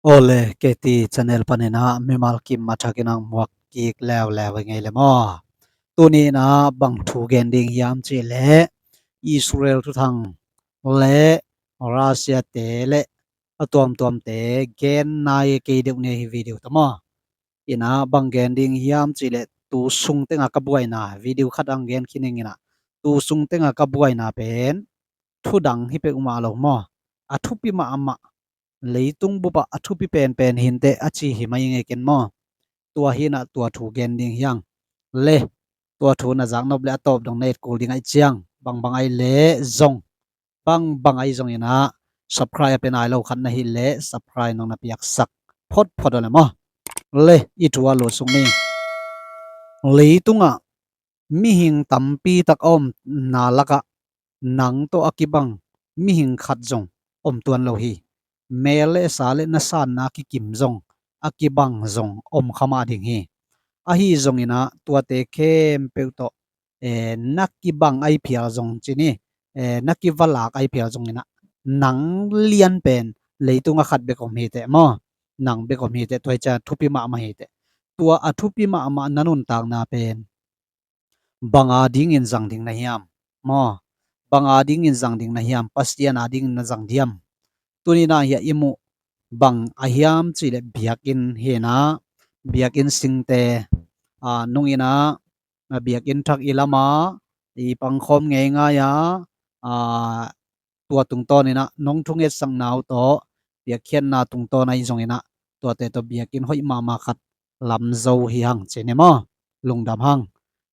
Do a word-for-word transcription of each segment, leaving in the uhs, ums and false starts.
Awle, K T channel panin ah mimal kim a thakin ang muak kik leuleu i ngei le maw? Tuni in ah bang thu gen ding hiam cih leh Israel thuthang le Russia te le a tuamtuamte gen nai kei deuh ni hi video ta maw? In ah bang gen ding hiam cih leh tu sung teng a ka buaina video khat ang gen khin ing in ah, tu sung teng a ka buaina pen thu dang hi peuhmah lo maw? A thupi mahmah, leitung bup ah a thupi penpen hi inteh a ci hi mai ing e ken maw? Tua hi in ah tua thu gen ding hi ang. Le tua thu na zaknop le a tawp dong na et kul ding ahih ciang, bangbang ahih leh zong, bangbang ahih zong in ah subscribe a pia nai lo khat na hih leh subscribe nong na piaksak photphot aw le maw? Le i thu a lut suk ni. Leitung ah mihing tampi tak a omna lakah nang tawh a kibang mihing khat zong om tuan lo hi. Mel le sa le na sanna kikim zong a kibang zong om kha mah ding hi. Ahi zong in ah tuate khempeuh tawh, eh, na kibang ahi phial zong ci ni, eh, na kivalak ahi phial zong in ah nang lian pen leitung a khat bek om hi teh maw? Nang bek om hi teh, tua hi ciang thupi mahmah hi teh. Tua a thupi mahmah na nuntakna pen bang a dingin zang ding na hiam maw? Bang a dingin zang ding na hiam? Pasian a dingin na zang diam? Tuni in ah hiah i muh bang a hiam cih leh biakinn hi in ah, biakinn singte, a, nung in ah, a, biakinn thak i lam a, i pangkhawm ngeingai a, a, tua tungtawn in ah nong thungetsakna uh tawh, biakkhiatna tungtawn ahi zong in ah tuate tawh biakinn hoih mahmah khat lam zo hi hang ci ni maw? Lungdam hang.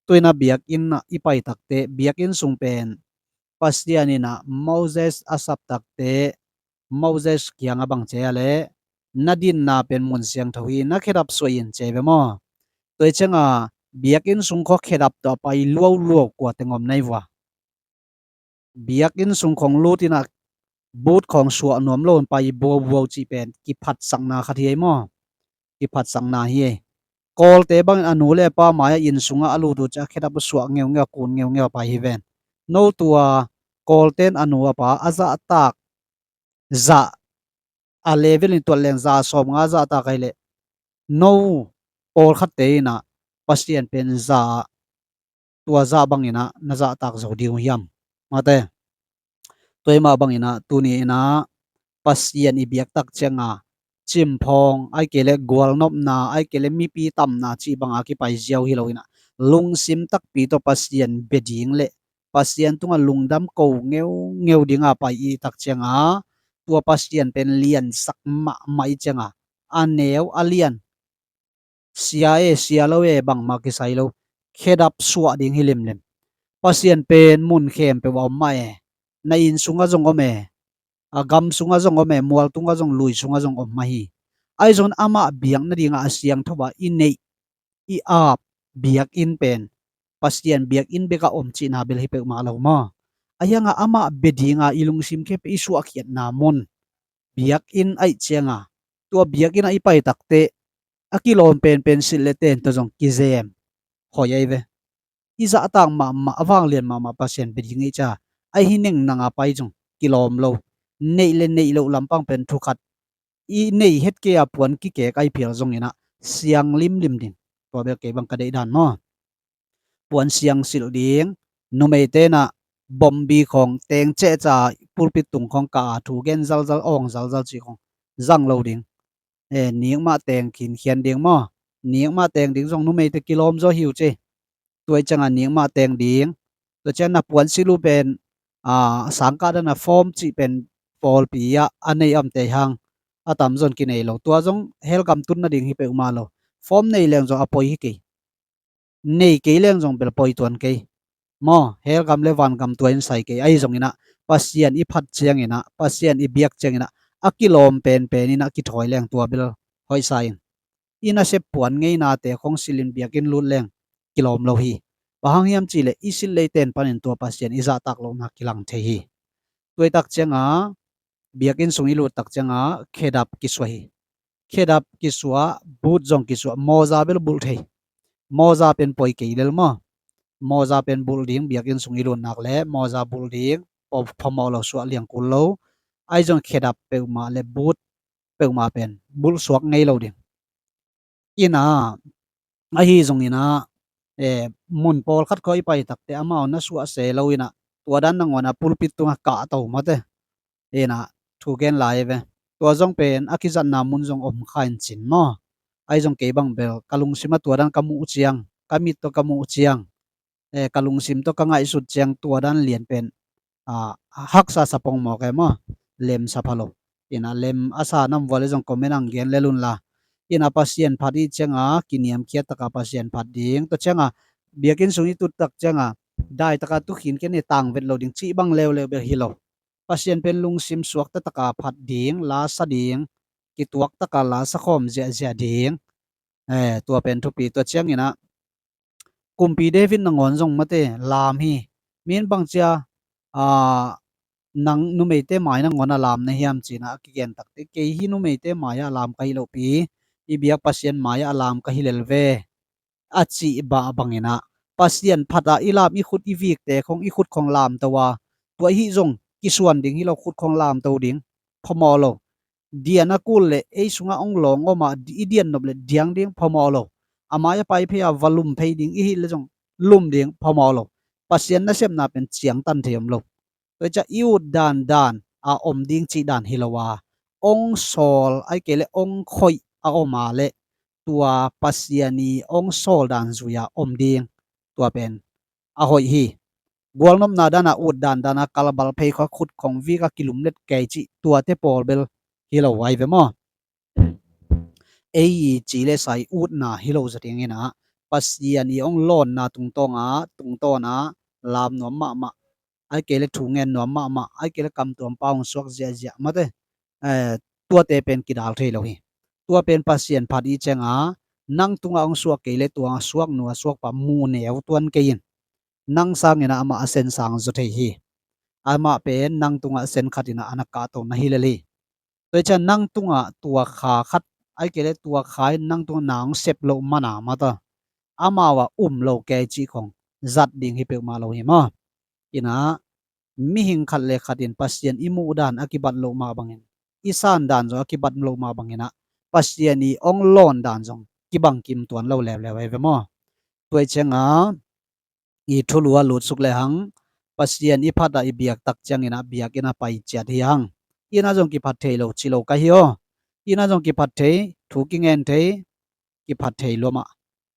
Tu in ah biakinn ah i pai takte, biakinn sung pen Pasian in ah Moses a sap takte, Moses kiang a bang ci a leh, na dinna pen mun siangtho hi, na khedap suah in ci ve maw? Tua hi ciang a biakinn sung khawng khedap tawh a pai luauluau kua teng om na hi vua? Biakinn sung khawng lut in ah but khawng suah nuam lo in pai buaubuau cih pen kiphatsakna khat hi ei maw? Kiphatsakna hi ei. Kawlte bangin a nu le pa mai-ah inn sungah a lut uh ciang a khedap uh suah ngeungeu, a kun ngeungeu a pai hi ven. No tua Kawlte in a nu a pa a zahtak, zah a level in tuat leng za sawmnga zahtak ahih leh, no pawlkhatte in ah Pasian pen za, tua zah bangin ah na zahtak zo ding uh hiam? Mate, tua hi mah bangin ah tuni in ah Pasian i biak tak ciang a cimphawng, ahih kei leh gualnopna, ahih kei leh mipi tamna cih bang a kipai ziau hi lo in ah, lungsim takpi tawh Pasian bia ding le Pasian tungah lungdam ko ngeungeu ding a pai i tak ciang a, tua Pasian pen liansak mahmah i ciang a, a neu a lian, sia e, sia lo e, bangmah kisai lo, khedap suah ding hi limlim. Pasian pen mun khempeuh ah om mah e. Na inn sungah zong om e, a gam sungah zong om e, mual tungah zong, lui sungah zong om mah hi. Ahi zongin amah biak nadingah a siangtho a i neih, i ap biakinn pen Pasian biakinn bekah om cihna bel hi peuhmah lo maw? Ahi hangah amah bia dinga i lungsim khempeuh i suahkhiatna mun biakinn ahih ciang a, tua biakinn ah i pai takte a kilawm penpen silh le ten tawh zong kizem hoih ahi ve. I zahtak mahmah, a vanglian mahmah Pasian bia ding i ci a, ahi hi neng nang a pai zong kilawm lo. Neih le neih loh lampang pen thu khat, i nei het kei a puan kikek ahi phial zong in ah siang limlim ding. Tua bel kei bang ka deih dan maw? Puan siang silh ding, numeite in ah bombi khawng teng cehca pulpit tung khawng kah a thu gen zalzal, awng zalzal cih khawng zang lo ding. E, nikmah teng khinkhian ding maw? Nikmah teng ding zong numeite kilawm zaw hi uh ci. Tua i ciang a nikmah teng ding. Tua ciang na puan silh uh pen, a, sangkah dan a form cih pen pawlpi ah a nei a omte hang a tamzaw in kinei lo. Tua zong hell gam tun nading hi peuhmah lo. Form nei leng zong a poi hi kei. Nei kei leng zong bel poi tuan kei. Maw, hell gam le van gam tua in sai kei. Ahi zong in ah Pasian i phat ciang in ah, Pasian i biak ciang in ah, a kilawm penpen in ah kithawi leng tua bel hoihsa in. I nasep puan ngeinate khawng silh in biakinn lut leng kilawm lo hi. Bang hang hiam cih leh i silh lei ten panin tua Pasian i zahtak lohna kilang thei hi. Tua i tak ciang a, biakinn sung i lut tak ciang a khedap kisuah hi. Khedap kisuah, boot zong kisuah, mawza bel bulh thei. Mawza pen poi kei lel maw? Mawza pen bulh ding, biakinn sung i lut nak leh mawza bulh ding, phamawh lo, suah liang kul lo. Ahi zong khedap peuhmah le boot peuhmah pen bulhsuak ngei lo ding. Ina, ahi zongina, eh, mun pawlkhat khawh i pai takte amau na suah se lo ina, tua dan nangawna pulpit tunga kahto mate. Ina, thu gen lai ve. Tua zong pen a kizatna mun zong om kha in cin maw? Ahi zong kei bang bel ka lungsim a tua dan ka muh ciang, ka mit tawh ka muh ciang, eh, ka lungsim tawh ka ngaihsut ciang tua dan lian pen, ah, haksa sa pongmawk e maw? Lem sa pha lo. Ina lem a sa nam vua le zong comment ang gen lel unla. Ina Pasian phat i cianga kiniamkhiat taka Pasian phat ding. Tua cianga biakinn sung i tut tak cianga dai taka tu khin kene tang vet lo ding cih bang leuleu bel hi lo. Pasian pen lungsim suakta taka phat ding, la sa ding, kituak taka la sa khawm ziahziah ding. Eh, tua pen thupi tua ciangina kumpi David nangawn zong mate lam hi. Min bangcia, ah, nang numeite mai nangawn a lam na hiam cina a kigen takte kei hi numeite mai a lam ka hi lopi, i biak Pasian mai a lam ka hi lel ve. A cih bah bangina Pasian phata i lam i khut i vikte khong i khut khong lamto a, tua hih zong kisuan ding hi lo khut khong lamto ding phamawh lo. Dian a kul le ei sunga ong lawng oma i dian nop le diang ding phamawh lo. A mai a pai phei a va lum phei ding i hih le zong lum ding phamawh lo. Pasian nasepna pen ciangtan thei om lo. Tua i ciah i ut dandan a om ding cih dan hi lo a, ong sawl ai kei le ong khoih a om a le tua Pasian i ong sawl dan zui a om ding. Tua pen a hoih hi. Gualnopna dana ut dandana kalbal phei khua khut khong vika kilumlet kei cih tuate pawl bel hi lo ai ve maw? Ei i ci le sai utna hi lo za dingina Pasian i ong lawnna tungtawnga tungtawna lam nuam mahmah, ai kei le thu ngen nuam mahmah, ai kei le kamtuam pa ong suak ziahziah mate. Eh, tuate pen kidal thei lo hi. Tua pen Pasian phat i cianga nang tunga ong suak kei le tua suak nua suak pa mu neu tuan kei in. Nang sangina amah a sen sang zaw thei hi. Amah pen nang tunga sen khatina ana kahto na hi lel hi. Tua i cian nang tungah tua kha khat ai kei le tua kha in nang tungah na hong sep loh mana mata amau ah um lo kei cih khong zat ding hi peuhmah lo hi maw? Ina mihing khat le khat in Pasian i muh dan a kibat loh mah bangin i san dan zong a kibat loh mah bangin ah Pasian i ong lawn dan zong kibang kim tuan lo leuleu ai ve maw? Tua i cianga i thulu a lutsuk le hang Pasian i phat a i biak tak ciangin ah biakinn a pai ciat hi hang. Ina zong kiphat thei lo ci lo ka hi aw. Ina zong kiphat thei, thu kingen thei, kiphat thei luamah.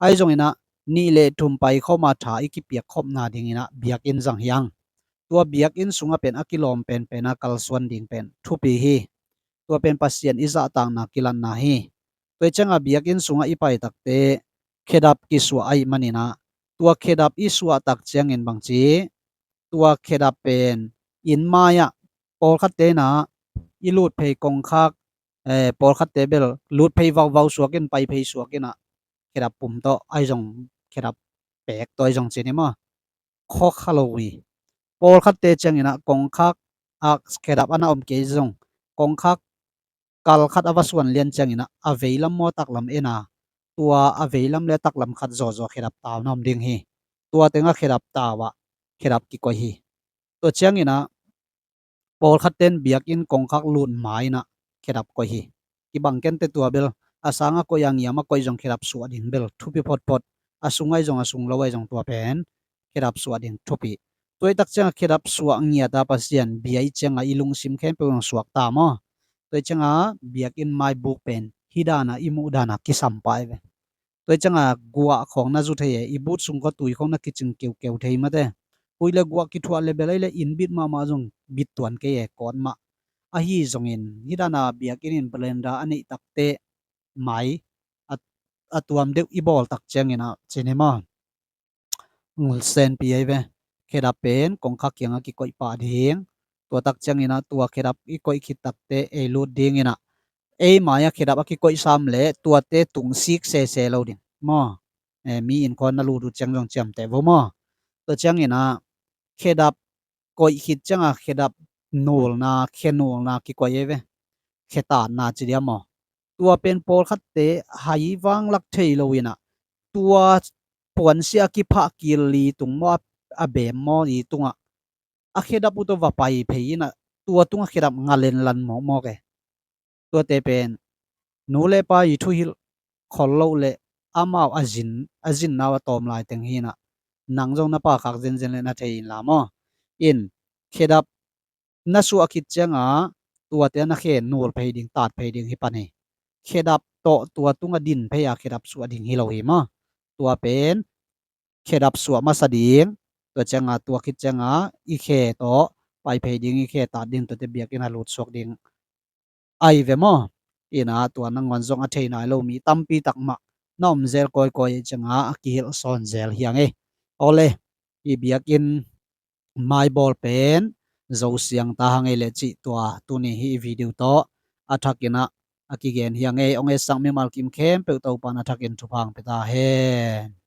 Ai zongin ah nih le thum pai khawma tha i kipiak khopna dingin ah biakinn zang hi hang. Tua biakinn sungah pen a kilawm penpen a kalsuan ding pen thupi hi. Tua pen Pasian i zahtakna kilatna hi. Tua i cianga biakinn sungah i pai takte khedap kisuah aih maninah tua khedap i suah tak ciangin bangci tua khedap pen inn mai-ah pawlkhatte inah i lut phei kongkhak, eh, pawlkhatte bel lut phei vauvau suakin pai phei suakinah khedap pum tawh ai zong khedap pek tawh ai zong cin i maw? Khawkha lo hi. Pawlkhatte cianginah kongkhak ah khedap ana om kei zong kongkhak kal khat a va suan lian cianginah a veilam maw taklam ena tua a veilam le taklam khat zawzaw khedap tau na om ding hi. Tua tengah khedap tau ah khedap kikoih hi. Tua cianginah pawlkhatten biakinn kongkhak lut mainah khedap koih hi. Kibang kente tua bel a sanga koih a ngiama koih zong khedap suah ding bel thupi photphot. A sung ai zong a sung lo ai zong tua pen khedap suah ding thupi. Tua i tak cianga khedap suah ngiata Pasian bia i cianga i lungsim khempeuh zong suak ta maw? Tua i cianga biakinn mai buk pen hih dana i muh dana kisam pai ve. Tua i cianga guah khawng na zu thei e, i but sung khaw tui khawng na kicing keukeu thei mate. Hui le guah kithuah le belai le inn bit mahmah zong bit tuan kei e kawt mah. Ahi zongin hih dana biakinn in blender a neih takte mai a, a tuam deuh i bawl tak cianginah cin hi maw? Senpi ai ve. Khedap pen kongkhak kiangah kikoih pah ding. Tua tak cianginah tua khedap i koih khit takte ei lut dinginah ei mai-ah khedap a kikoih sam le tuate tung sik sese lo ding maw? Eh, mi innkhawng na lut uh ciang zong ciamteh vo maw? Tua cianginah khedap koih khit cianga khedap nulna khe nulna kikoih ai ve. Khe tatna ci dia maw? Tua pen pawlkhatte hai vanglak thei loinah tua puansia kiphah kil li tung maw a bem maw li tungah a khedap uh tawh va pai phei inah tua tungah khedap ngalen lan mawkmawk e. Tuate pen nu le pa i thuhilh khol loh le amau a zin a zin nau a tawm lai teng hi inah, nang zong na pa khak zenzen le na thei inla maw? In khedap na suah khit cianga tuate na khe nul phei ding, tat phei ding hi pan hi. Khedap tawh tua tunga din phei a khedap suah ding hi lo hi maw? Tua pen khedap suah masa ding, tua cianga tua khit cianga i khe tawh pai phei ding, i khe tat ding, tuate biakinn a lut suak ding ai ve maw? Inah tua nangawn zong a thei nai lo mi tampi tak mah na om zel kawikawi i cianga a kihilh sawn zel hi ang ei. Awle, i biakinn maibawl pen zo siang ta hang ei le cih tua tuni hi i video tawh a thakinah a kigen hi ang ei. Ong etsak mimal kim khempeuh Topan a thakin thupha ang pia ta hen.